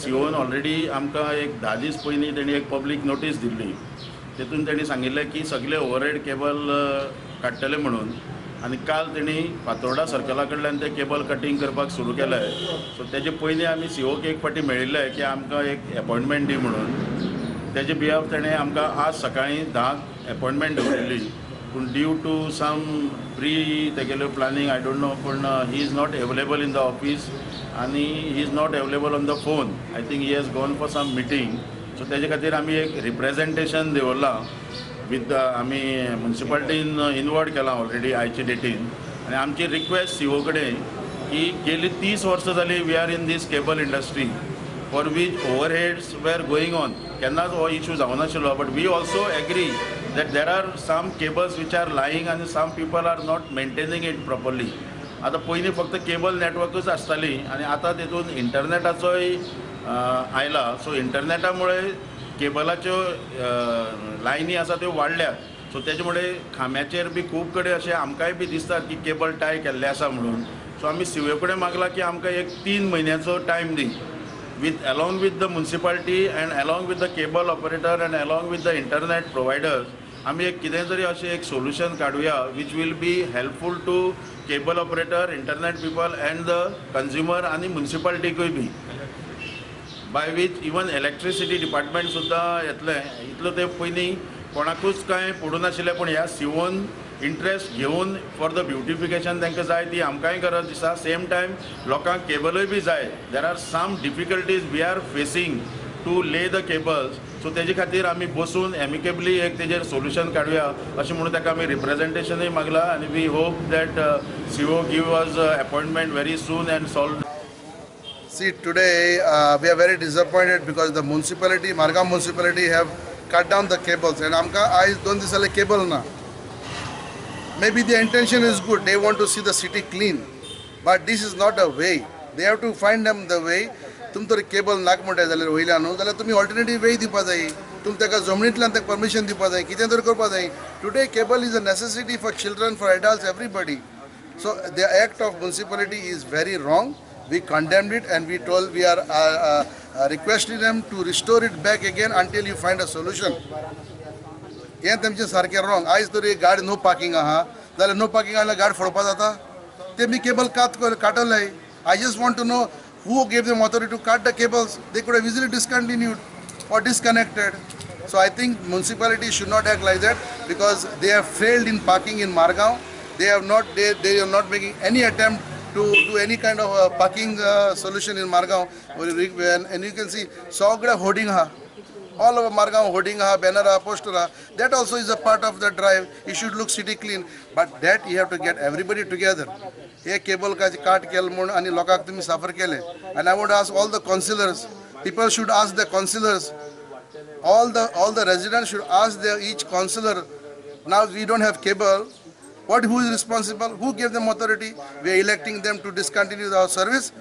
सीओन already आमकां एक 10 दीस पयलीं तेणी एक पब्लीक नोटीस दिल्ली. तेतून तेणी सांगिल्लें की सगळे ओवरहेड केबल काडटले म्हणून आनी काल तेणी फातोर्डा सर्कला कडल्यान ते केबल कटींग करपाक सुरू केलें. सो तेजे पयलीं आमी सीओक एक फावटी मेळिल्ले की आमकां एक एपॉयंटमेंट दी म्हणून. तेजे बिहाफ तेणें आमकां आज सकाळीं 10क एपॉयंटमेंट दवरिल्ली, पूण ड्यू टू सम प्री तेगेल्यो प्लॅनिंग, I don't know, पूण he is not available in the office आनी he is not available on the phone. I think he has gone for some meeting. So तेजे खातीर आमी एक representation दवरलां with आमी मुन्सिपालिटीन inward केलां ऑलरेडी आयचे डेटीन. आनी आमची रिक्वेस्ट सीओ कडेन की गेली 30 वर्सां जालीं we are in this cable industry, for which overheads were going on. केन्नाच हो issue जावनाशिल्लो, but we also agree that there are some cables which are lying आनी some people are not maintaining it properly. आतां पयलीं फक्त cable नेटवर्कूच आसताली आनी आतां तेतून इंटरनेटाचोय आयला. सो इंटरनेटा मुळे केबलाच्यो लायनी आसा त्यो वाडल्यात. सो तेजे मुळे खांब्याचेर बी खूब कडेन अशें आमकांय बी दिसतात की केबल टाय केल्ले आसा म्हणून. सो आमी सीओ कडेन मागला की आमकां एक 3 म्हयन्याचो time the, with along with the municipality and along with the cable operator and along with the internet providers, आमी एक कितें तरी अशें एक solution काडुया which will be helpful to cable operator, internet people and the consumer आनी मुन्सिपालिटीकूय B, by which even electricity department सुद्दां येतलें. इतलो ते पयलीं कोणाकूच कांय पडूं नाशिल्लें, पूण ह्या सीओन इंट्रस्ट घेवन फॉर the beautification तांकां जाय ती आमकांय गरज दिसा. सेम टायम लोकांक केबलूय बी जाय. There are some difficulties we are facing to lay the cables. So तेजे खातीर आमी बसून एमिकेबली एक तेजेर सोल्युशन काडुया अशें म्हणून ताका आमी रिप्रेझेंटेशनूय मागलां आनी we hope that CO give us appointment very soon and solve. See, today we are very disappointed because the municipality, Margao municipality, have cut down the cables and आमकां आयज 2 दीस जाले केबल ना. Maybe the intention is good, they want to see the city clean, but this is not a way. They have to find them the way. तुमी तर cable नाक म्हणटाय जाल्यार वयल्यान न्हू जाल्यार तुमी ऑल्टरनेटीव वे दिवपा जाय. तुमी ताका जमनींतल्यान ताका परमिशन दिवपा जाय, कितें तरी करपा जाय. Today cable is a necessity for children, for adults, everybody. So the act of municipality is very wrong. We condemned it and we told we are requesting them to restore it back again until you find a solution. हें तेमचें सारकें wrong. आयज तरी गाडी no parking आहा जाल्यार no parking जाल्यार गाडी फोडपा जाता? तेमी केबल कात काटले. I just want to know who gave them authority to cut the cables. They could have easily discontinued or disconnected. So I think municipality should not act like that because they have failed in parking in Margao. They have not they are not making any attempt to do any kind of parking solution in Margao. And you can see सगळे hoarding हा, all over Margao hoarding हा, banner हा, poster हा. That also is a part of the drive. You should look city clean, but that you have to get everybody together. Hey cable cut केले म्हूण आनी लोकांक तुमी साफर केले. And I want ask all the councillors, people should ask the councillors, all the residents should ask their each councillor, now we don't have cable, what, who is responsible? Who gave them authority? We are electing them to discontinue our service.